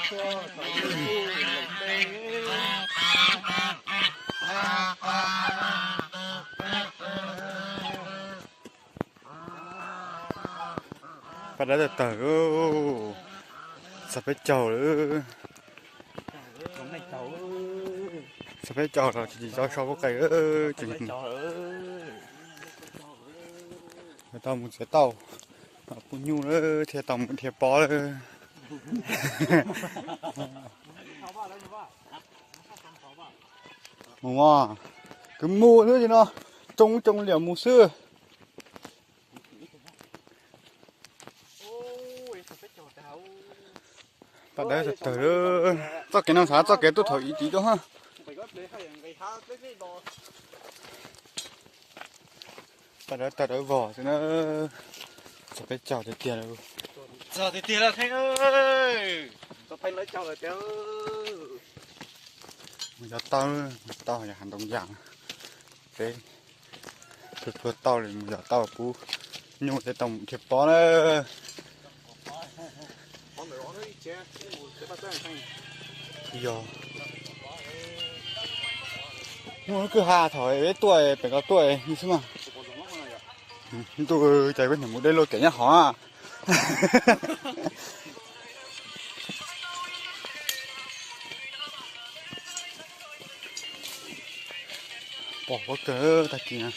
Paj dawb tawg tawg, txog peb caug lawm. Txog peb caug los tsis tso so kuj qe ces tau mus txiav tauj, pub nyuj lawm thiaj tau mus dhia pob lawm. Mus mas, kwv mus xwb no, tsoo tsoo liam mus xwb. Paj dawb tawg tawg, txoj kev no xav txoj kev tuaj thaum ib tiv tuaj ha. Paj dawb tawg dawb vog xwb na. Txog peb caug tiag tiag lawm. Txog tiag tiag lawm Theej. Txog Theej lawv caug lawm tiag. Mus yos tauj, tauj yog hav ntoo yas. Peb tuaj tauj li mus yos tauj pub nyuj thiaj tau mus dhia pob na. Yog muaj lub kwj ha thaum peb tuaj pem ko tuaj li xwb mas. Ntuj, cas peb niam mus dej luaj kev nyob hov. Pom pob kawg tag kis na.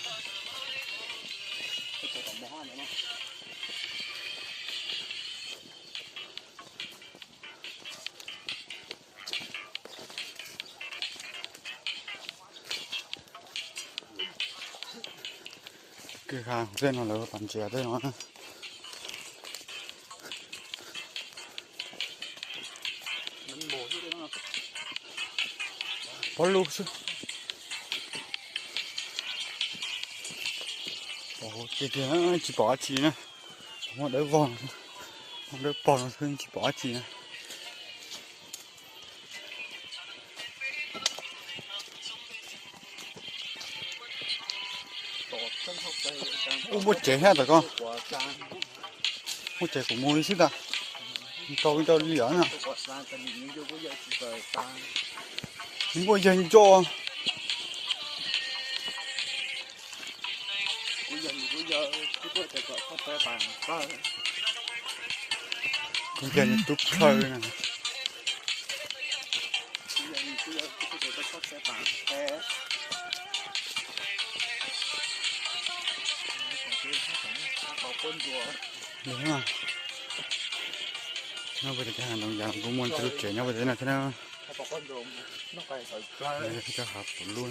Kwj ha tej no lawv pas ntses tej no. Pob lug xwb. Tiag tiag tsis pom dab tsi na. Muaj dawb vog, muaj dawb pog no xwb tsis pom dab tsi na. Ub, muaj tsev thiab tom ko. Muaj tsev kuv mus li xwb tas. Nrau nrau li os na. Muaj yawg nco. Kuv yog nws tub plhaw na. Nyob puas cov hav ntoo yas kuv muaj cov lub tsev nyob puas cov no thiab na. Cov hav pum lub.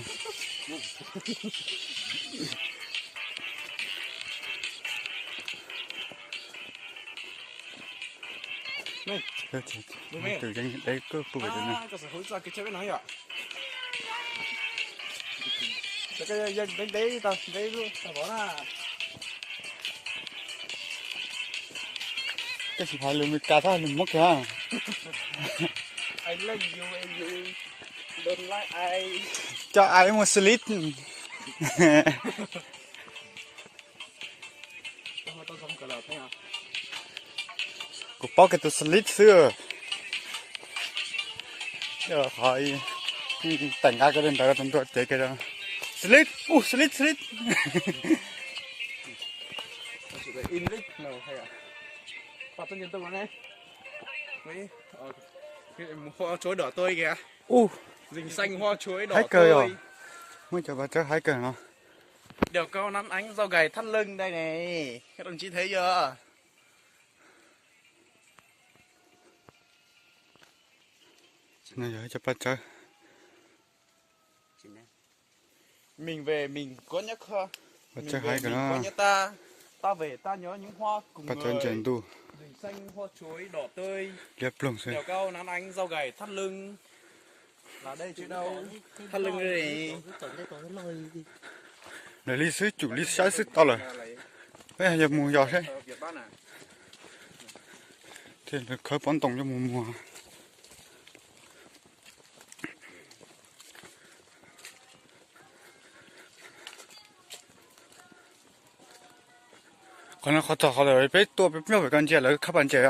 Tus yeej deb kawg pub pem no. Tej sim hais lus Meskas txhob hais lus Hmoob kiag. Cov ai muaj slit. Kuv paub kiag tus slit xwb. Qhov teem nqa kiag li ntawd rau tus ntua cev kiag rau. Slit, ub, slit, slit. Ub, haib kawg yom. Muaj cov paj tsawb haib kawg no. Đèo Cao Nán Ánh Dau Gais Thắt Lưng đây này, các đồng chí thấy chưa? No yog ib co paj tsawb. Paj tsawb haib kawg no. Paj tsawb ntses ntuj. Liab ploog xwb. Đèo Cao Nán Ánh Dau Gais Thắt Lưng. Lawv li xwb, cum li saib xwb tau lawm. Peb yog mus yos seb. Thiaj khawb pob ntoo coj mus muag. Qhov no qhov txog qhov peb tuaj peb nyob pem ko ntsia lawv khawb pas ntses.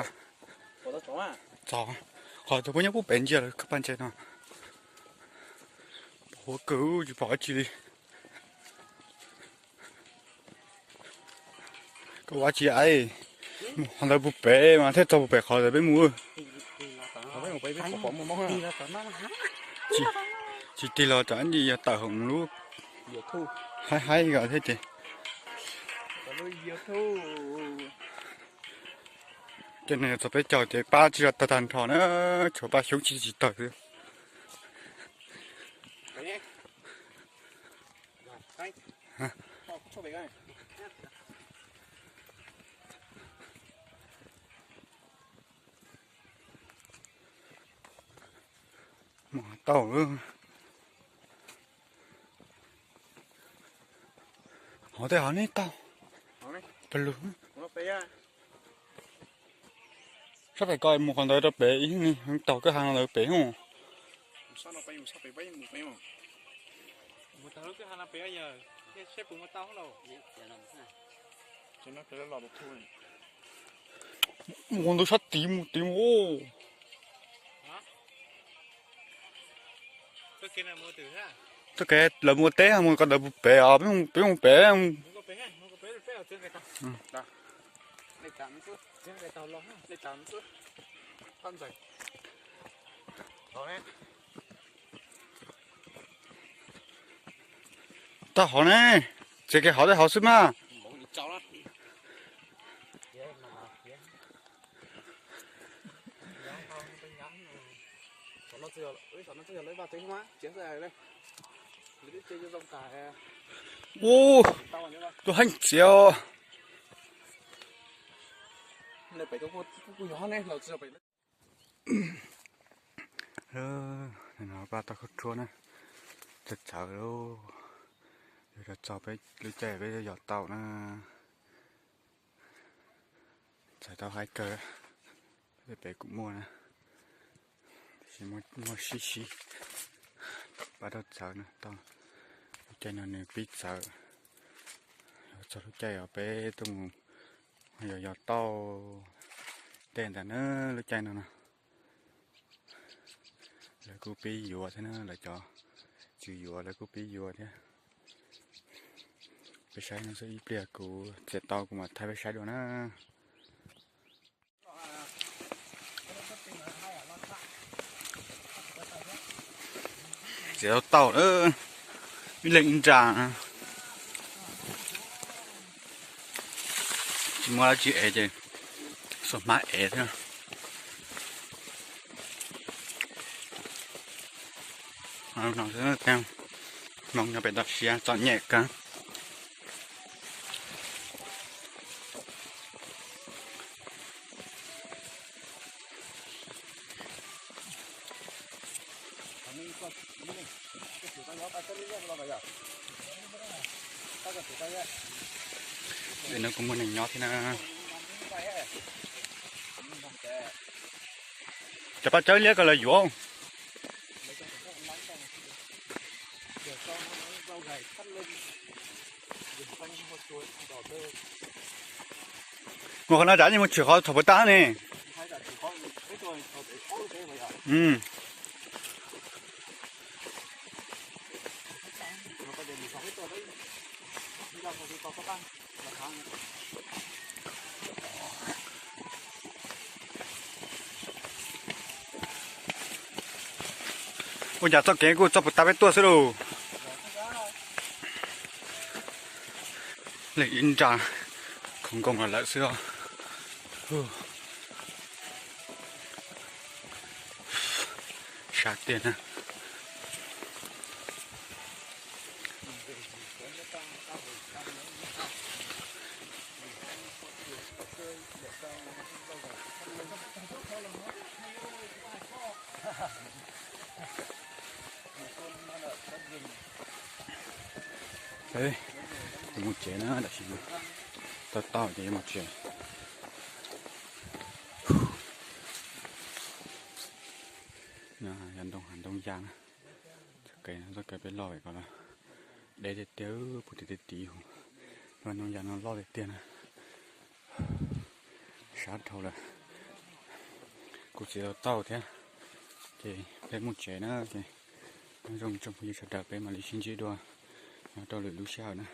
Txog, Qhov tau puab nyob puag pem ntsia lawm, koj pab ntsia no. Pom huab kawg tsis pom dab tsi li. Koj ua tsis aiv, mus qhov ntawd puag pem mas thiaj txog puag pem qhov ntawd peb mus. Tsis tig los tsam ib ntsis yog tawm hauv lub haib haib ko thiab ces. Ces nws txog peb caug ces pab tsis tau tag nrho na, tshuav pab xyoob tsis tsis tawg xwb. Mus tau. Hov tej hov neb tau. Pawg lug. Sab pem ko mus qhov ntawd rau pem ib hnub taug kwj ha no ntawd pem hos. Mus qhov ntawd sab tid mus tid mus. Txoj kev lawv mus teb mus ko ntawd pem os, peb mus pem. Tau hov ne, txiav kev hov tej hov xwb mas. Ub, tus heej txiav. No pab tau khaub rhuab na, txawv txawv lauj. Yuav rau txog peb lub caij peb yos tau na. Txawv tau haib kawg, peb kuj muaj na, tiam sis muaj sib sib pab rau txawv na, tau lub caij no nws pib txawv. Yuav txog lub caij os peb tuaj mus yos yos tau tej ntawd na, lub caij no no. Lawv kuj pib yuav thiab na, lawv cov tswv yuav lawv kuj pib yuav thiab. Peb saib no xwb, ib pliag kuv txiav tau kuv mam thaij peb saib dua na. Txiav tau tau, ib leeg ib nra. Tsis muaj dab tsi ev ces xuas hmab ev thiab. Hmoov nyob pem toj siab txom nyem kawg. Pem no kuj muaj neeg nyob thiab na. Cov paj tsawb liab ko lawv yuav. Mus qhov no tsam mus tshwm qhov thaum puas tag ne. Ua cas txoj kev kuj txoj puas tag peb tuaj xwb lauj. Leej ib nra khoov nkoos los lawm xwb os. Sab tiag na. Yuav mus tsev na, tam sim no tau tau ces yuav mus tsev. Yog ntoo hav ntoo ya na. Txoj kev no txoj kev peb loj pem ko los deb tiag tiag, puv tim tid tid. Ntoo ya no loj tiag tiag na. Sab dhau lawm. Kuv txiav tau tau thiab. Ces peb mus tsev na, ces nyob zoo tsoom phooj ywg sawv daws, peb mam li sib ntsib dua nyob rau lwm lub sij hawm na.